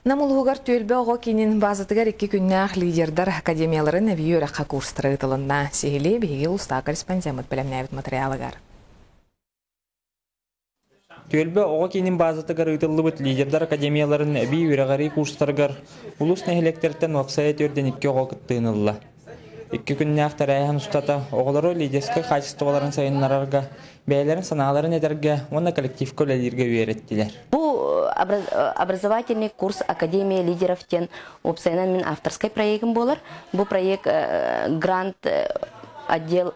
Нам улууһугар Түөлбэ оҕо киинин базатыгар 2 күннээх лидердар академияларын эбии үөрэххэ курстара ыытылынна. Сиһилии биһиги улуустааҕы корреспондеммыт бэлэмнээбит матырыйаалыгар. Түөлбэ оҕо киинин базатыгар ыытыллыбыт лидердар академияларын эбии үөрэҕирии курстарыгар улуус нэһилиэктэртэн уопсайа 42 оҕо кыттыыны ылла. 2 күннээх тэрээһин устата оҕолору лидерскэй хаачыстыбаларын сайыннарарга, бэйэлэрин санааларын этэргэ уонна коллективка үлэлииргэ үөрэттилэр. Бу образовательный курс Академия лидеров диэн уопсайынан мин авторскай проегым буолар. Бу проект грант отдел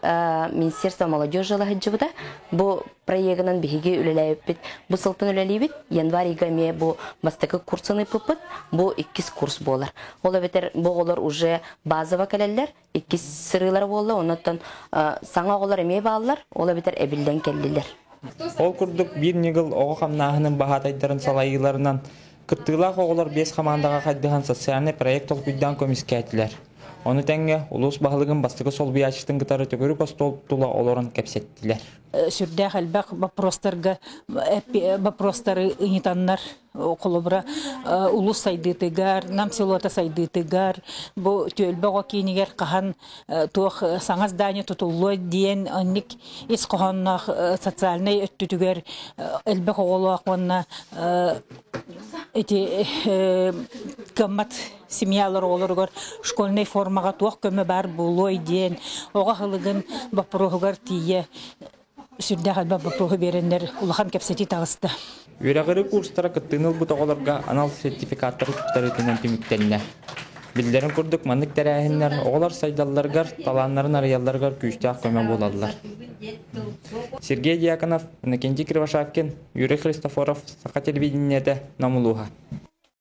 Министерства молодежи сылдьыбыта. Бу проегынан биһиги үлэлээбиппит. Бу сылтан үлэлиибит. Январь ыйга эмиэ бу бастакы курсын ыыппыппыт. Бу иккис курс буолар. Ол эбэтэр бу оҕолор уже базово кэлэллэр. Иккис сырыылара буолла. Оннуттан саҥа оҕолор эмиэ бааллар. Ол эбэтэр эбиллэн кэллилэр. Ол курдук биир ньыгыл оҕо хамнааһынын баһаатайдарын салайыыларынан кыттыылаах оҕолор 5 хамаандаҕа хайдыһан социальнай проект толкуйдаан көмүскээтилэр. Ону тэҥэ улуус баһылыгын бастакы солбуйааччытын кытары төгүрүк остуол тула олорон кэпсэттилэр. Сүрдээх элбэх вопростарга вопростары ыйытаннар холобура улуус сайдыытыгар, Нам селота сайдыытыгар, бу түөлбэ оҕо киинигэр хаһан туох саҥа здание тутуллуо диэн онник ис хоһоонноох социальнай өттүтүгэр элбэх оҕолоох уонна ити кыаммат семьялар оҕолоругар школьнай формаҕа туох көмө баар буолуой диэн оҕо аһылыгын боппуруоһугар тиийэ сүрдээх элбэх боппуруоһу биэрэннэр улахан кэпсэтии таҕыста. Үөрэҕири курстара кыттыыны ылбыт оҕолорго анал сертификаттары туттарыытынан түмүктэннэ. Биллэрин курдук маннык тэрээһиннэр оҕолор сайдалларыгар, талааннарын арыйалларыгар күүстээх көмө буолаллар. Сергей Дьяконов, Иннокентий Кривошапкин, Юрий Христофоров, Саха телевидениетэ, Нам улууһа.